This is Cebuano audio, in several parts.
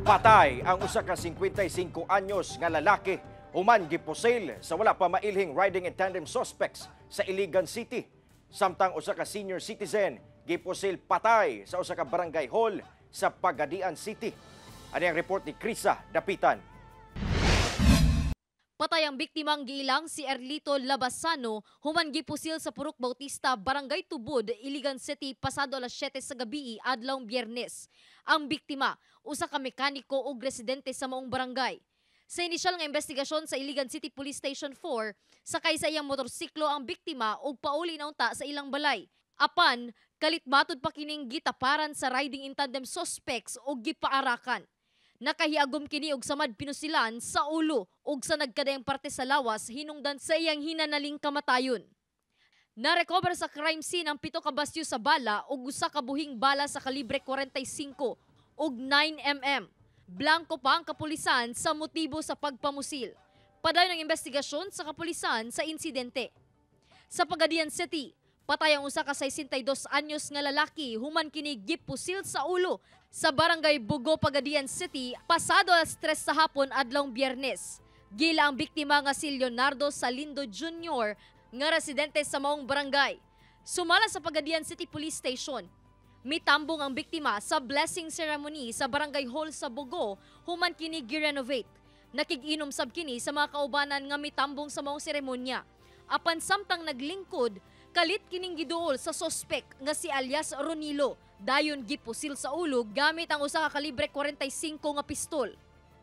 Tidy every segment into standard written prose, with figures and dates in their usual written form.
Patay ang usa ka 55 anyos nga lalaki human gipusil sa wala pa mailhing riding in tandem suspects sa Iligan City. Samtang usa ka senior citizen gipusil patay sa usa ka barangay hall sa Pagadian City. Ani ang report ni Krisa Dapitan. Patay ang biktimang giilang si Erlito Labasano human gipusil sa Purok Bautista, Barangay Tubod, Iligan City pasado alas 7 sa gabi adlawng Biyernes. Ang biktima, usa ka mekaniko ug residente sa maong barangay. Sa inisyal nga investigasyon sa Iligan City Police Station 4, sakay sa iyang motorsiklo ang biktima ug pauli na unta sa ilang balay. Apan, kalit matud pa kining gitaparan sa riding in tandem suspects ug gipaarakan. Nakahiagom kini og samad pinusilan sa ulo ug sa nagkadayang parte sa lawas hinungdan sa iyang hinanaling kamatayon. Na-recover sa crime scene ang 7 ka basyo sa bala ug usa ka buhing bala sa kalibre 45 ug 9 mm. Blanko pa ang kapulisan sa motibo sa pagpamusil. Padayon ang investigasyon sa kapulisan sa insidente. Sa Pagadian City, patay ang usa ka 62 anyos nga lalaki human kini gipusil sa ulo sa Barangay Bugo, Pagadian City pasado alas 3 sa hapon adlawng Biyernes. Gila ang biktima nga si Leonardo Salindo Jr. nga residente sa maong barangay. Sumala sa Pagadian City Police Station, mitambong ang biktima sa blessing ceremony sa barangay hall sa Bugo human kini gi-renovate. Nakig-inom sab kini sa mga kaubanan nga mitambong sa maong seremonya. Apan samtang naglingkod, kalit kining giduol sa sospek nga si alias Ronilo. Dayon gipusil sa ulo gamit ang usa ka kalibre 45 nga pistol.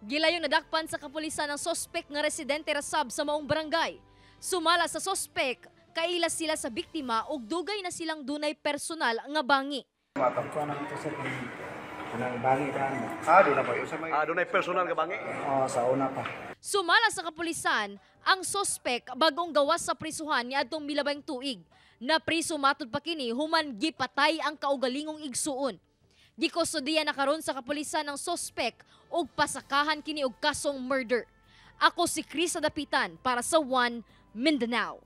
Gilayong nadakpan sa kapulisan ang sospek nga residente ra sab sa maong barangay. Sumala sa sospek, kaila sila sa biktima ug dugay na silang dunay personal nga bangi. Kuha na ito, sir, kung kanang bangi ba ano? Ah, doon na ba? Sa may Ah, dunay personal nga bangi. Oo, sa una pa. Sumala sa kapulisan, ang sospek bagong gawas sa prisuhan niadtong milabang tuig. Napriso matud pa kini human gipatay ang kaugalingong igsuon. Gikustodiya na karon sa kapulisan ang sospek ug pasakahan kini og kasong murder. Ako si Krisa Dapitan para sa One Mindanao.